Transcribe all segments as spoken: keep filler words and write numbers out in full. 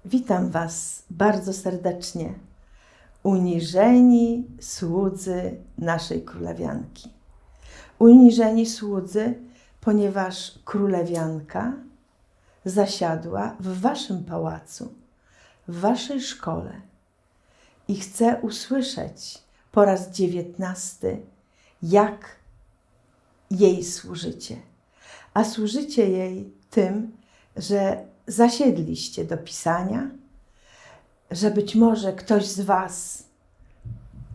Witam Was bardzo serdecznie. Uniżeni słudzy naszej królewianki. Uniżeni słudzy, ponieważ królewianka zasiadła w Waszym pałacu, w Waszej szkole i chce usłyszeć po raz dziewiętnasty, jak jej służycie. A służycie jej tym, że zasiedliście do pisania, że być może ktoś z Was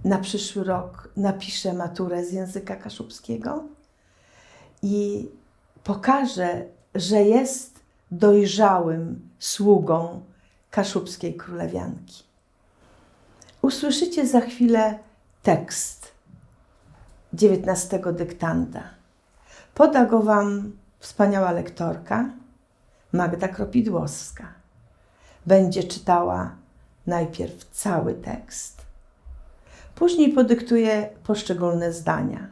na przyszły rok napisze maturę z języka kaszubskiego i pokaże, że jest dojrzałym sługą kaszubskiej królewianki. Usłyszycie za chwilę tekst dziewiętnastego dyktanda. Poda go Wam wspaniała lektorka Magda Kropidłowska. Będzie czytała najpierw cały tekst, później podyktuje poszczególne zdania.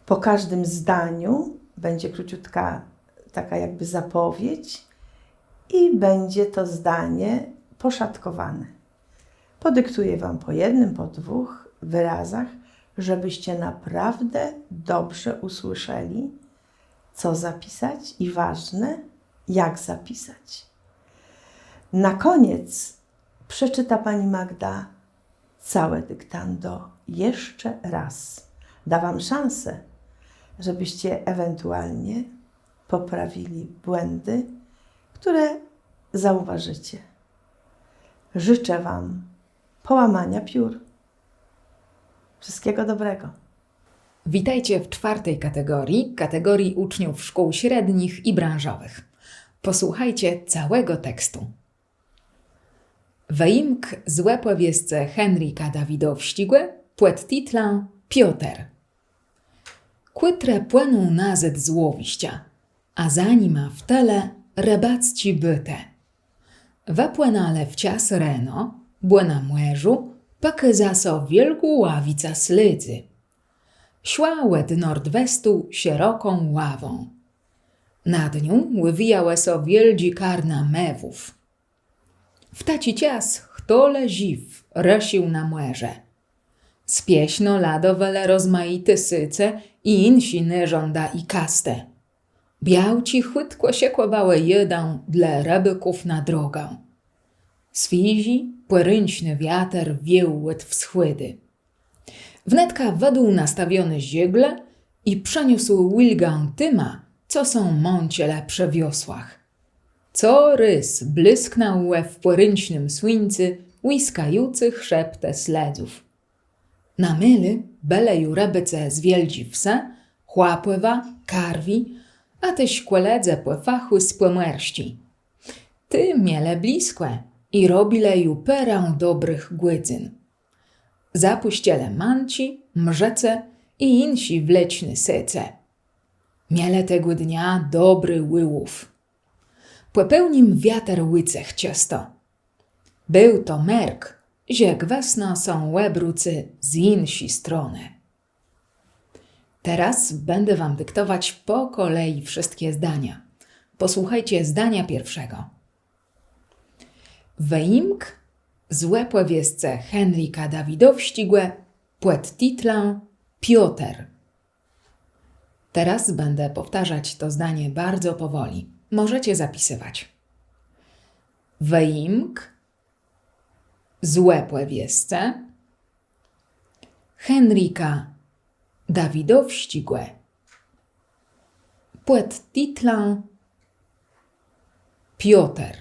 Po każdym zdaniu będzie króciutka taka jakby zapowiedź i będzie to zdanie poszatkowane. Podyktuję Wam po jednym, po dwóch wyrazach, żebyście naprawdę dobrze usłyszeli, co zapisać i ważne, jak zapisać. Na koniec przeczyta pani Magda całe dyktando jeszcze raz. Da Wam szansę, żebyście ewentualnie poprawili błędy, które zauważycie. Życzę Wam połamania piór. Wszystkiego dobrego. Witajcie w czwartej kategorii, kategorii uczniów szkół średnich i branżowych. Posłuchajcie całego tekstu. Wëjimk z òpòwiescë Henrika Dawidowsczégò pòd titlã Pioter. Kùtrë płënął nazôd z łowiszcza, a za nima w tële rëbacczé bôtë. Wëpłënãlë wczas reno, bò na mòrzu pòkôza sã wiôlgô ławica sledzy. Szła òd nordwestu szeroką ławą. Nad nią ùwijałë sã wiôldżé karna mewów. W taczi czas chto le żiw rësził na mòrze. Spieszno ladowelë rozmajité sécë i jinszé nôrzãdza i kastë. Białczi chùtkò szëkòwałë jôdã dlô rëbôków na drogã. Swiéżi, pòrénczny wiater wiôł òd wschòdu. Wnetka wëdôł nastawioné żôgle i przëniósł ùlgã tima, co sã mãczëlë przë wiosłach. Co rôz blësknãłë w pòréncznym słuńcu łiskającé chrzebtë sledzów. Na môlu bëlë ju rëbôcë z Wiôldżi Wsë, Chłapòwa, Karwi, a téż kòledzë pò fachù z Pòmòrsczi. Ti mielë blëskò i robilë ju pôrã dobrëch gòdzyn. Zapùscëlë manczi, mrzëce i jinszé wleczné sécë. Mielë tegò dnia dobri ùłów. Pò pôłnim wiater ùcëchł czësto. Béł to merk, że gwësno sã òbrócy z jinszi stronë. Teraz będę wam dyktować po kolei wszystkie zdania. Posłuchajcie zdania pierwszego. Wëjimk z òpòwiescë Henrika Dawidowsczégò pòd titlã Pioter. Teraz będę powtarzać to zdanie bardzo powoli. Możecie zapisywać. Wëjimk z òpòwiescë Henrika Dawidowsczégò pòd titlã Pioter.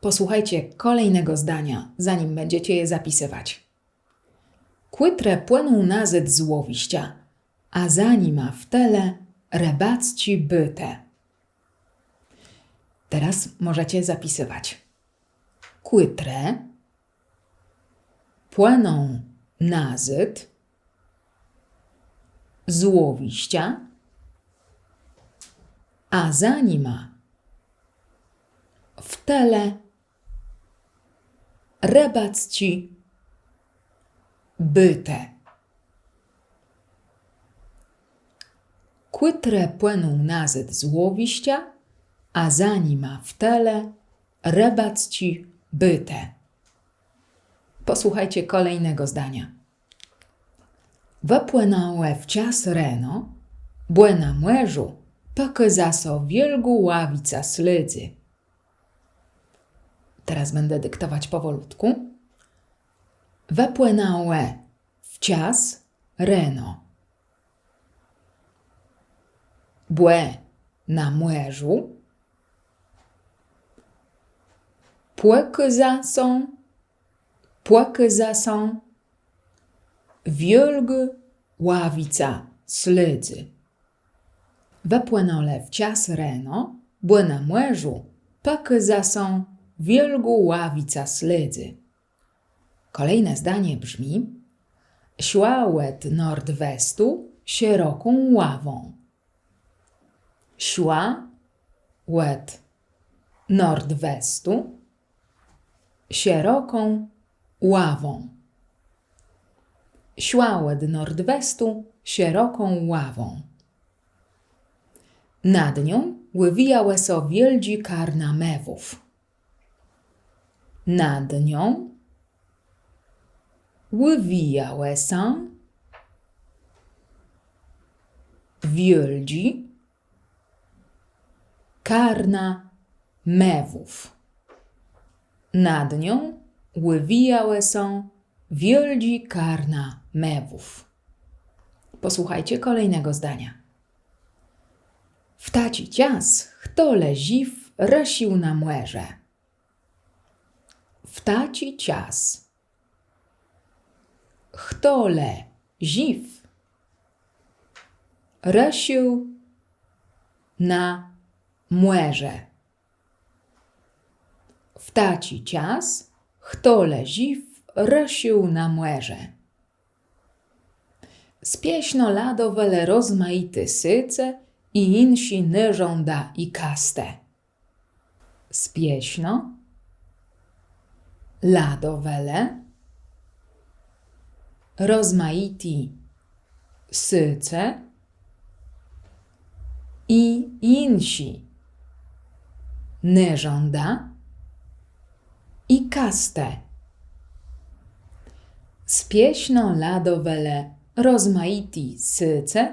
Posłuchajcie kolejnego zdania, zanim będziecie je zapisywać. Kùtrë płënął nazôd z łowiszcza, a za nima w tële rëbacczé bôtë. Teraz możecie zapisywać. Kùtrë płënął nazôd z łowiszcza, a za nima w tële rëbacczé bôtë. Kùtrë płënął nazôd z łowiszcza, a za nima w tële rëbacczé bôtë. Posłuchajcie kolejnego zdania. Wëpłënãłë wczas reno, bò na mòrzu pòkôza sã wiôlgô ławica sledzy. Teraz będę dyktować powolutku. Wëpłënãłë wczas reno. Bò na mòrzu pòkôza sã, pòkôza sã wiôlgô ławica sledzy. Wëpłënãłë wczas reno, bò na mòrzu pòkôza sã wiôlgô ławica sledzy. Kolejne zdanie brzmi: szła òd nordwestu szeroką ławą. Szła òd nordwestu szeroką ławą. Szła òd nordwestu szeroką ławą. Nad nią ùwijałë sã wiôldżé karna mewów. Nad nią ùwijałë sã wiôldżé karna mewów. Nad nią ùwijałë sã wiôldżé karna mewów. Posłuchajcie kolejnego zdania. W taczi czas chto le żiw rësził na mòrze. W taczi czas chto le żiw rësził na mòrze. W taczi czas chto le żiw rësził na mòrze. Spieszno ladowelë rozmajité sécë i jinszé nôrzãdza i kastë. Spieszno ladowelë rozmajité sécë i jinszé nôrzãdza i kastë. Spieszno ladowelë rozmajité sécë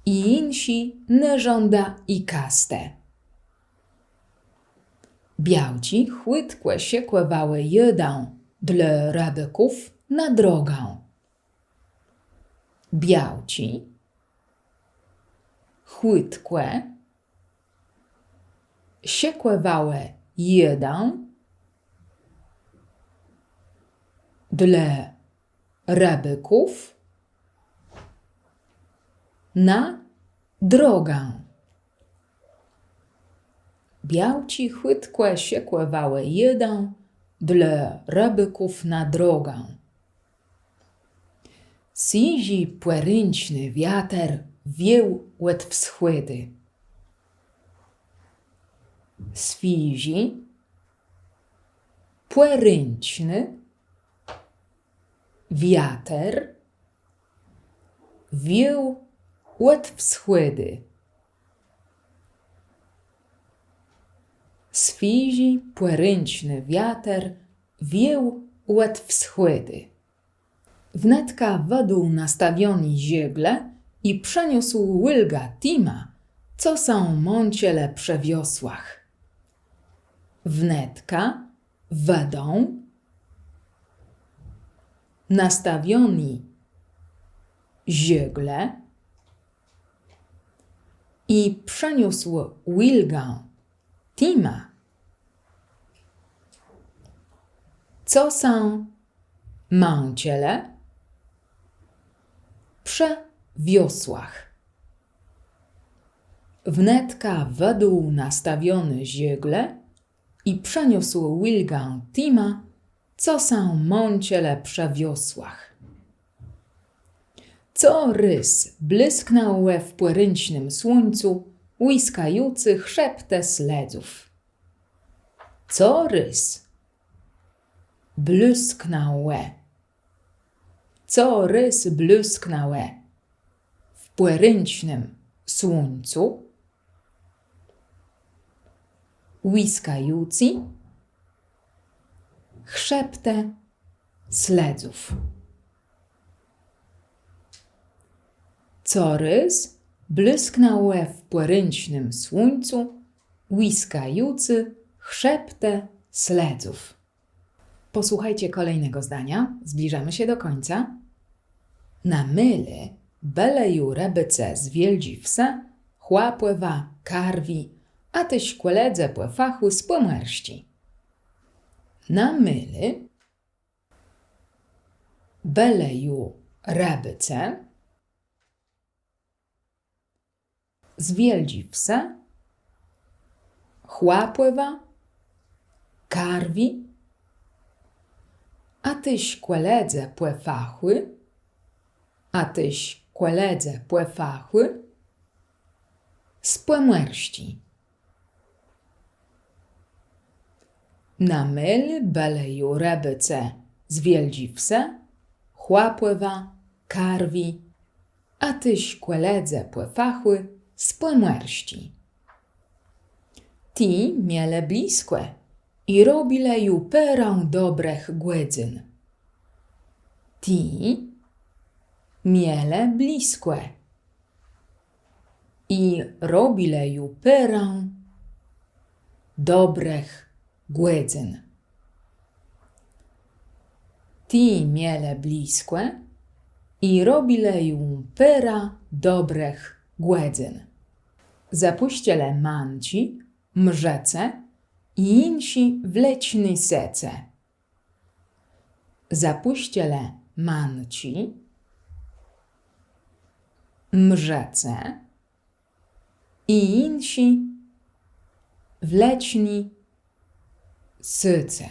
i jinszé nôrzãdza i kastë. Białczi chùtkò szëkòwałë jôdã dlô rëbôków na drogã. Białczi chùtkò szëkòwałë jôdã dlô rëbôków na drogã. Białczi chùtkò szëkòwałë jôdã dlô rëbôków na drogã. Swiéżi pòrénczny wiater wiôł òd wschòdu. Swiéżi pòrénczny wiater wiôł òd wschòdu. Swiéżi pòrénczny wiater wiôł òd wschòdu. Wnetka wëdôł nastawioné żôgle i przëniósł ùlgã tima, co sã mãczëlë przë wiosłach. Wnetka wëdôł nastawioné żôgle i przëniósł ùlgã tima, co sã mãczëlë przë wiosłach. Wnetka wëdôł nastawioné żôgle i przëniósł ùlgã tima, co sã mãczëlë przë wiosłach. Co rôz blësknãłë w pòréncznym słuńcu łiskającé chrzebtë sledzów. Co rôz blësknãłë, co rôz blësknãłë w pòréncznym słuńcu łiskający chrzeptë sledów. Co rôz blësknãłë w pòréncznym słuńcu łiskającé chrzeptë sledów. Posłuchajcie kolejnego zdania. Zbliżamy się do końca. Na môlu bëlë ju rëbôcë z Wiôldżi Wsë, Chłapòwa, Karwi, a téż kòledzë pò fachù z Pòmòrsczi. Na môlu bëlë ju rëbôcë z Wiôldżi Wsë, Chłapòwa, Karwi, a téż kòledzë pò fachù, a téż kòledzë pò fachù z Pòmòrsczi. Na môlu bëlë ju rëbôcë z Wiôldżi Wsë, Chłapòwa, Karwi, a téż kòledzë pò fachù z Pòmòrsczi. Ti mielë blëskò i robilë ju pôrã dobrëch gòdzyn. Ti mielë blëskò i robilë ju pôrã dobrëch gòdzyn. Ti mielë blëskò i robilë ju pôrã dobrëch gòdzyn. Zapùscëlë manczi, mrzëce i jinszé wleczné sëce. Zapùscëlë manczi, mrzëce i jinszé wleczné sëce.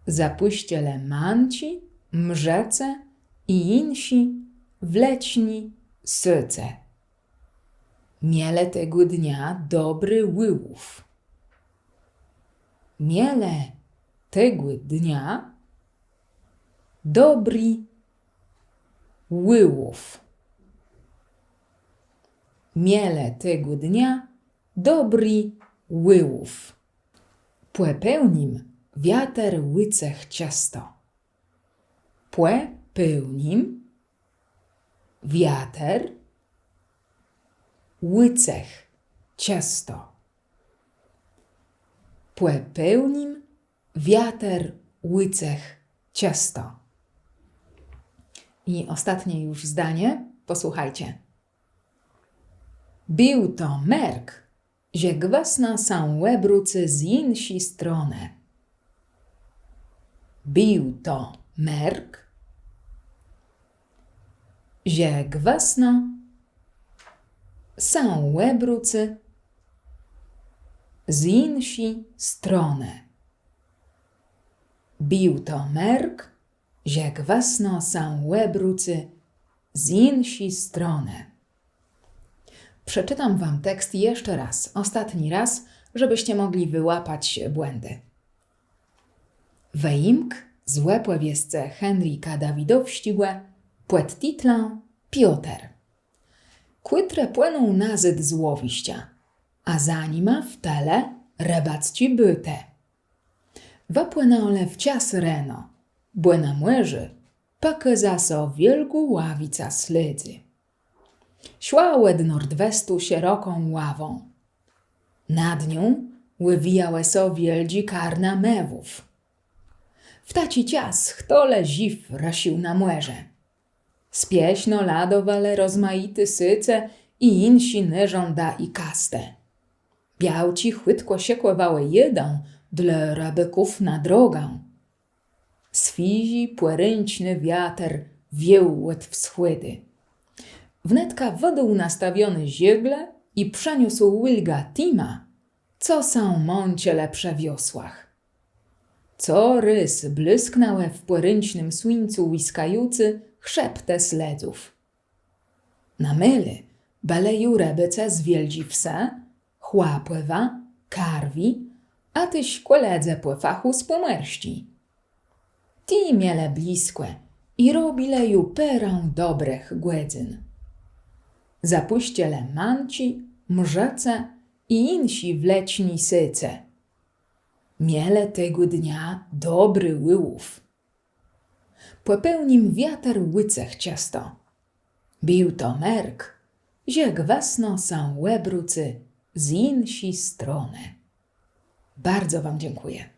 Zapùscëlë manczi, mrzëce i jinszé wleczné sëce. Mielë tegò dnia dobri ùłów. Mielë tegò dnia dobri ùłów. Mielë tegò dnia dobri ùłów. Pò pôłnim wiater ùcëchł czësto. Pò pôłnim wiater ùcëchł czësto. Pò pôłnim wiater ùcëchł czësto. I ostatnie już zdanie. Posłuchajcie. Béł to merk, że gwësno sã òbrócë z jinszi stronë. Béł to merk, że gwësno sã òbrócë z jinszi stronë. Béł to merk, że gwësno sã òbrócë z jinszi stronë. Przeczytam wam tekst jeszcze raz, ostatni raz, żebyście mogli wyłapać błędy. Wëjimk z òpòwiescë Henrika Dawidowsczégò pòd titlã Pioter. Kùtrë płëną nazôd z łowiszcza, a za nima w tële rëbacczé bôtë. Wëpłënãlë wczas reno, bò na mòrzu pòkôza sã wiôlgô ławica sledzy. Szła òd nordwestu szeroką ławą. Nad nią ùwijałë sã wiôldżé karna mewów. W taczi czas chtole żiw rësził na mòrze. Spieszno ladowelë rozmajité sëce i jinszé nôrzãdza i kastë. Białczi chùtkò szëkòwałë jôdã dlô rëbôków na drogã. Swiéżi pòrénczny wiater wiôł òd wschòdu. Wnetka wëdôł nastawioné żôgle i przëniósł ùlgã tima, co sã mãczëlë przë wiosłach. Co rôz blësknãłë w pòréncznym słuńcu łiskającé chrzeptë sledzów. Na môlu bëlë ju rëbôcë z Wiôldżi Wsë, Chłapòwa, Karwi, a téż kòledzë pò fachù z Pòmòrsczi. Ti mielë blëskò i robilë ju pôrã dobrëch gòdzyn. Zapùscëlë manczi, mrzëce i jinszi wleczny sëcë. Mielë tegò dnia dobri ùłów. Pò pôłnim wiater ùcëchł czësto. Béł to merk, że gwësno sã òbrócy z jinszi stronë. Bardzo wam dziękuję.